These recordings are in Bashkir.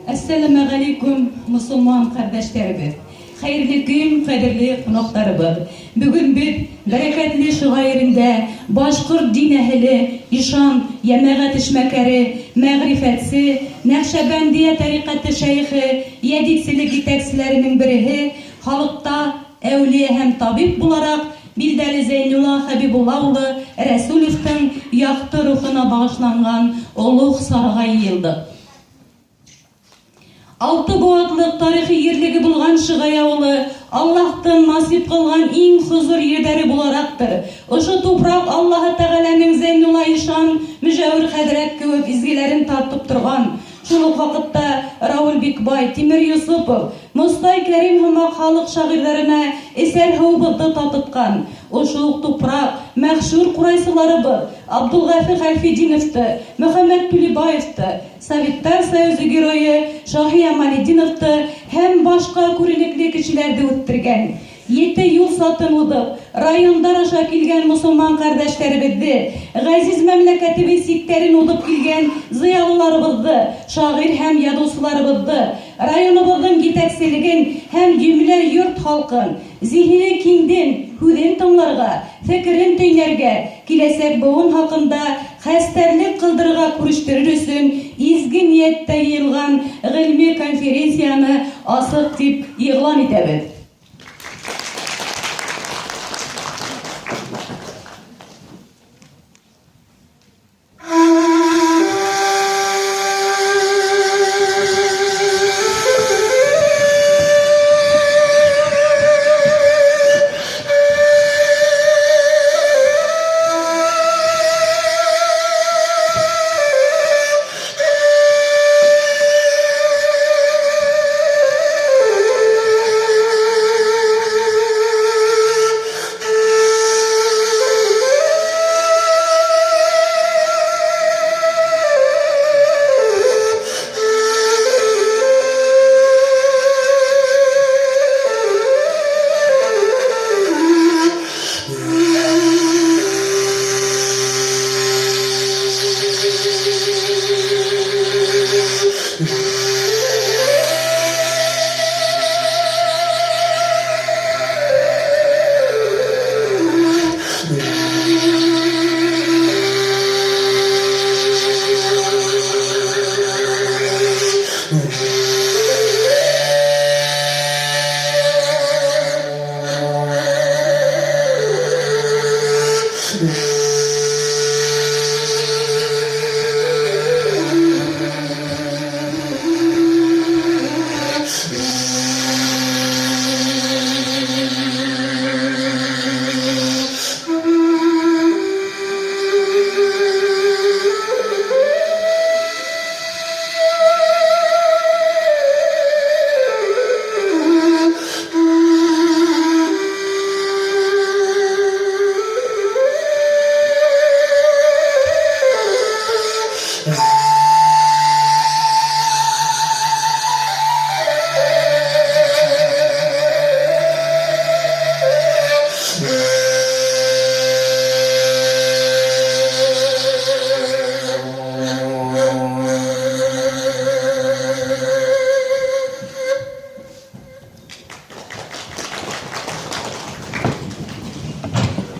Әссәләмәғәләйкүм, мосолман ҡәрҙәштәребеҙ! Хәйерле көн, ҡәҙерле ҡунаҡтарыбыҙ! Бөгөн беҙ бәрәкәтле Шыға ерендә башҡорт дин әһеле, ишан, йәмәғәт эшмәкәре, мәғрифәтсе, Нәҡшәбәндиә тәриҡәте шәйехе, йәдидселек етәкселәренең береһе, халыҡта әүлиә һәм табип булараҡ билдәле Зәйнулла Хәбибулла улы Рәсүлевтың яҡты рухына бағышланған олуғ сараға йыйылдыҡ. Алты быуатлыҡ тарихи ерлеге булған Шығай ауылы Аллаһтың насип ҡылған иң хозур ерҙәре булараҡтыр. Ошо тупраҡ Аллаһы Тәғәләнең Зәйнулла ишан, Мөжәүер хәҙрәт кеүек изгеләрен тартып торған. Шул уҡ ваҡытта Рауил Бикбай, Тимер Йосопов, Мостай Кәрим һымаҡ халыҡ шағирҙарына эсәр һыуыбыҙҙы татытҡан. Ошо уҡ тупраҡ мәхшүр ҡурайсыларыбыҙ Абдулғәфи Хәлфетдиновты, Мөхәммәт Тулебаевты, Советтар Союзы Геройы Шаһи Ямалетдиновты һәм башҡа күренекле кешеләрҙе үҫтергән. Ете юл сатын уҙып, райондар аша килгән мосолман ҡәрҙәштәребеҙҙе, ғәзиз мәмләкәтебеҙ сиктәрен уҙып килгән зыялыларыбыҙҙы, шағир һәм яҙыусыларыбыҙҙы, районыбыҙҙың етәкселеген һәм йөмлә йорт халҡын, зиһене киңдең һүҙен тыңларға, фекерен төйнәргә, киләсәк быуын хаҡында хәстәрлек ҡылдырырға күрештерер өсөн изге ниәттә йыйылған ғилми конференцияны асыҡ тип иғлан итәбеҙ.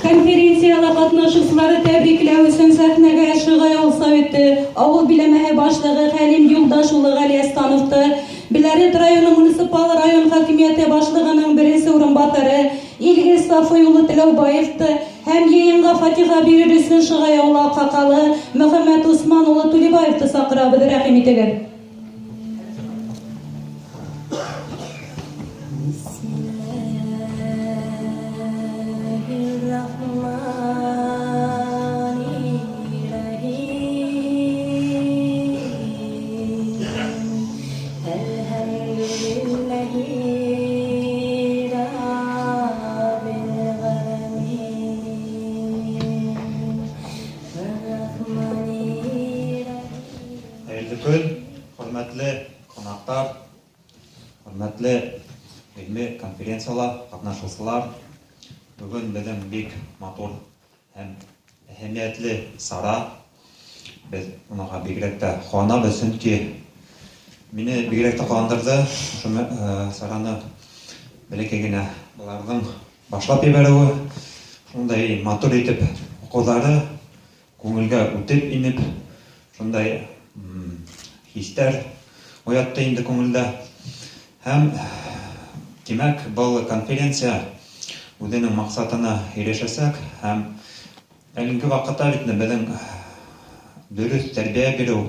Конференцияла ҡатнашыусылары тәбрикләү өсөн сәхнәгә Шыгай авыл советы авыл биләмәһе башлығы Хәлим Юлдаш улы Ғәлиәстановты, Белорет районы муниципаль район хакимиәте башлығының беренсе урынбаҫары Илгиз Сафый улы Теләүбаевты һәм йыйынға фатиха бирер өсөн Шыгай авылы аҡһаҡалы Мөхәммәт Усман улы Тулебаевты саҡырабыҙ, рәхим итегеҙ. Хәйерле көн, хөрмәтле ҡунаҡтар, хөрмәтле ғилми конференцияла ҡатнашыусылар. Бөгөн беҙҙең бик матур һәм Әһәмиәтле сара. Беҙ уныға бигерәк тә ҡыуанабыҙ, сөнки мине бигерәк тә ҡыуандырҙы ошо сараны бәләкәй генә быларҙың башлап ебәреүе, шундай матур итеп уҡыуҙары, күңелгә үтеп инеп, шундай хистәр уятты инде күңелдә. Һәм, тимәк, был конференция үҙенең маҡсатына ирешәсәк, һәм әлеге ваҡытта бит беҙҙең дөрөҫ тәрбиә биреү,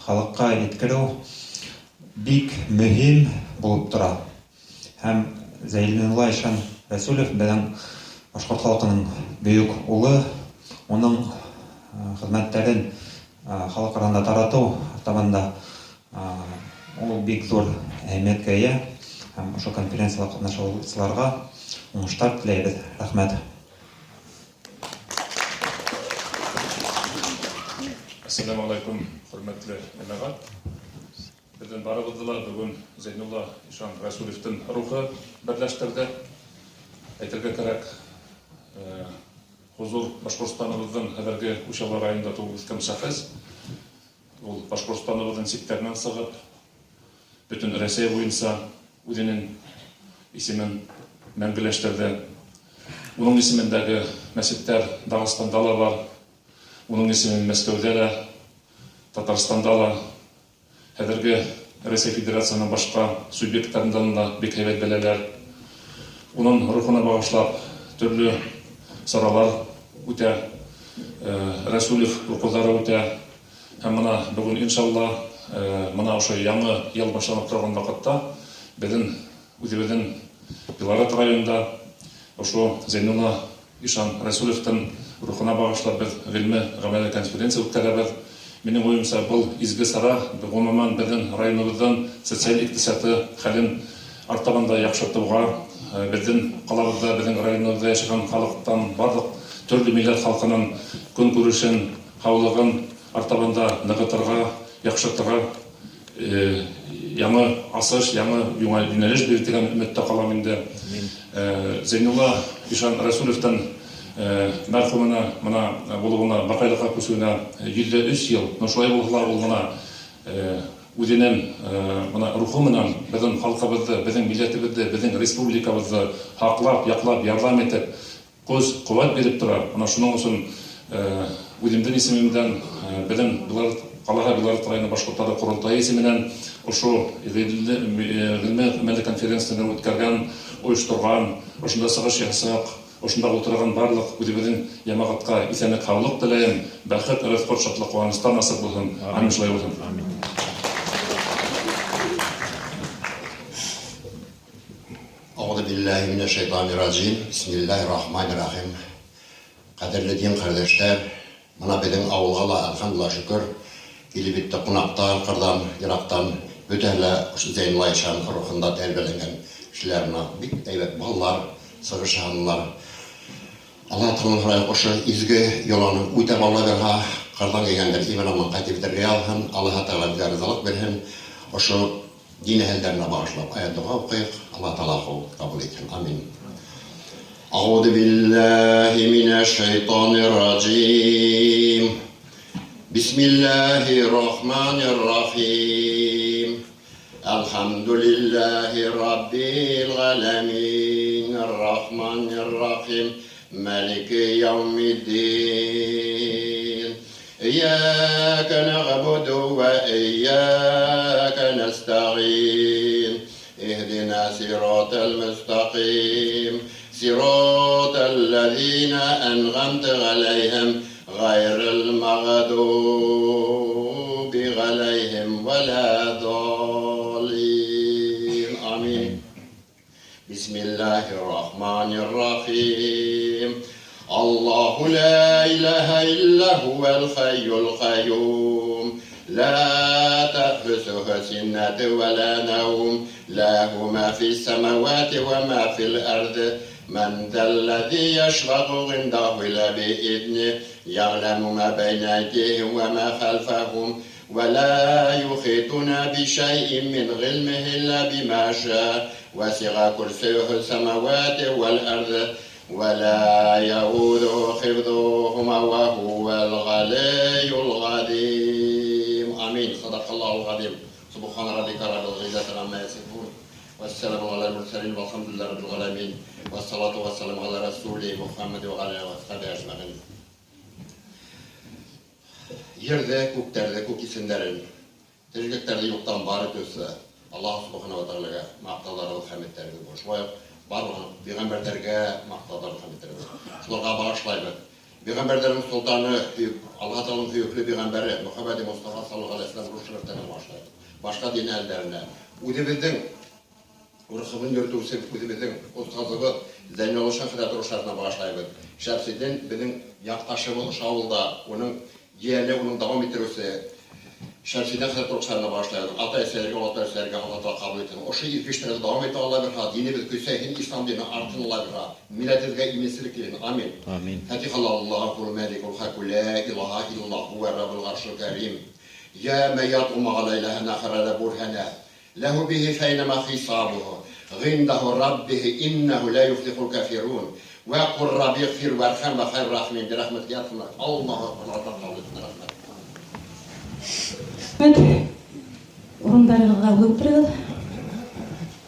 халыҡҡа еткереү бик мөһим булып тора. Һәм Зәйнулла ишан Рәсүлев беҙҙең башҡорт халҡының бөйөк улы, уның хеҙмәттәрен халыҡ араһында таратыу артабан да ул бик ҙур әһәмиәткә эйә, һәм ошо конференцияла ҡатнашыусыларға уңыштар теләйбеҙ. Рәхмәт. Ассаламу алейкум, хөрмәтле йәмәғәт. Беҙҙең барыбыҙҙы ла бөгөн Зәйнулла ишан Рәсүлевтең рухы берләштерҙе. Әйтергә кәрәк, хозур Башҡортостаныбыҙҙың хәҙерге Учалы районында тыуып үҫкән шәхес. Ул Башҡортостаныбыҙҙың сиктәренән сығып, бөтөн Рәсәй буйынса үҙенең исемен мәңгеләштерҙе. Уның исемендәге мәсеттәр Дағстанда ла бар, уның исеме Мәскәүҙә лә, Татарстанда ла, хәҙерге Рәсәй Федерацияһының башҡа субъекттарынан да бик һәйбәт беләләр. Уның рухына бағышлап төрлө саралар үтә, Рәсүлев уҡыуҙары үтә. Һәм бына бөгөн иншалла, бына ошо яңы йыл башланып торған ваҡытта беҙҙең үҙебеҙҙең Белорет районында ошо Зәйнулла ишан Рәсүлевтең рухына бағышлап беҙ ғилми ғәмәли конференция үткәрәбеҙ. Минең уйымса, был изге сара ғөмүмән беҙҙең районыбыҙҙың социаль иҡтисады хәлен артабан да яҡшыртыуға, беҙҙең ҡалабыҙҙа, беҙҙең районыбыҙҙа йәшәгән халыҡтан барлыҡ төрлө милләт халҡының көнкүрешен, һаулығын артабан да нығытырға, яҡшыртырға яңы асыш, яңы йүнәлеш бирер тигән өмөттә ҡалам инде. Зәйнулла ишан Рәсүлевтең мәрхүменә, бына булыуына, баҡайлыҡҡа күсеүенә 103 йыл. Но шулай булһа ла ул бына үҙенең бына рухы менән беҙҙең халҡыбыҙҙы, беҙҙең милләтебеҙҙе, беҙҙең республикабыҙҙы һаҡлап, яҡлап, ярҙам итеп, көс, ҡеүәт биреп тора. Бына шуның өсөн үҙемдең исемемдән беҙҙең Белорет ҡалаһы Белорет районы башҡорттары ҡоролтайы исеменән ошо ғилми ғәмәли конференцияны үткәргән, ойошторған, ошонда сығыш яһасаҡ, ошонда ултырған барлыҡ үҙебеҙҙең йәмәғәткә иҫәнлек, һаулыҡ теләйем, бәхет, ризыҡ, шатлыҡ, ҡыуаныстар насип булһын. Амин, шулай булһын. Ағуҙу биллаһи минәш шайтанир ражим. Бисмиллаһир-рахманир-рахим. Ҡәҙерле дин ҡәрҙәштәр, бына беҙҙең ауылға ла әлхәмдулилла шөкөр килеп етте ҡунаҡтар ҡырҙан, йыраҡтан, бөтәһе лә ошо Зәйнулла ишан рухында тәрбиәләнгән кешеләр, бына бик һәйбәт балалар сығыш яһанылар. Алла Тәғәләнән һорайыҡ, ошо изге йоланы үтәп ала бирһә, ҡырҙан килгәндәр имен-аман ҡайтып етергә яҙһын, Аллаһ Тәғәлә беҙгә ризалыҡ бирһен. Ошо дин әһелдәренә бағышлап аят доға уҡыйыҡ, Аллаһ Тәғәлә ҡабул итһен. Амин. Ағуҙу биллаһи минәш шайтанир ражим. Бисмиллаһир-рахманир-рахим. Әлхәмдүлиллаһи раббил ғәләмин. Ар-рахманир-рахим. Малики яумиддин. Иyyaka na'budu wa iyyaka nasta'in. Ihdina siratal mustaqim. Siratal ladzina an'amta alaihim ghayril maghdubi alaihim waladdallin. Amin. Bismillahirrahmanirrahim. Allahu la ilaha illa huwal hayyul qayyum. La ta'khuzuhu sinatun wa la nawm. Lahu ma fis samawati wa ma fil ardi. Man dhal ladhi yashfa'u 'indahu illa bi'idhnihi. Ya'lamu ma bayna aydihim wa ma khalfahum. Wa la yuhituna bi shay'in min 'ilmihi illa bima sha'a. Wasi'a kursiyyuhu samawati wal ardi. Вә лә яуҙуһу хифҙуһума вә һуәл галийул газим. Амин. Садакаллахул газим. Субхана раббика раббил гыйззати гамма ясифун. Вәссәламу галәл мөрсәлин вәлхәмдүлилләһи раббил галәмин. Вәссалату вәссәламу галә расули Мухаммад вә галә алиһи вә асхабиһи әҗмәгыйн. Ерҙе, күктәрҙе, күк исемдәрен, тереклектәрҙе юҡтан бар итеүсе Аллаһ Субхана ва Тәғәләгә маҡтауҙарыбыҙ, хәмдтәребеҙ булһын. Шулай уҡ барлыҡ пәйғәмбәрҙәргә маҡтауҙар, хәмдтәребеҙ. Шуларға бағышлайбыҙ. Пәйғәмбәрҙәрҙең солтаны, Аллаһ Тәғәләнең һөйөклө пәйғәмбәре Мөхәммәд Мостафа саллаллаһу алейһи вәсәлләм рух шәрәфтәренә бағышлайбыҙ. Башҡа дин әһелдәренә, үҙебеҙҙең рухыбын йөрөтөүсе үҙебеҙҙең остазыбыҙ Зәйнулла хәҙрәт рух шәрәфенә бағышлайбыҙ. Шәмсетдин беҙҙең яҡташыбыҙ ошо ауылда, уның ейәне, уның дауам иттереүсе Шәмсетдин хәҙрәт рух шәрәфенә бағышлайбыҙ. Ата-әсәләргә, олатай-әсәләргә Алла Тәғәлә ҡабул итһен. Ошо изге эштәрҙе дауам итә Алла бирһә, динебеҙ көсәйһен, ислам дине артһын Алла бирһә, милләтебеҙгә именселек килһен. Амин. Амин. Фатиха. Аллаһу маликул хакку ла илаһа иллаху хуа раббул аршил карим. Я ман ятгу ала илаһа нахара бурхана лаху бихи файнама хисабуху ғиндаху раббихи иннаху ла юфлихул кафирун. Ва қур рабби иғфир вархам ва хайр рахимин бирахматика я архамар. Аллаһу акбар. Алла ҡабул итһен, рәхмәт. Рәхмәт. Урындарығыҙға ултырығыҙ.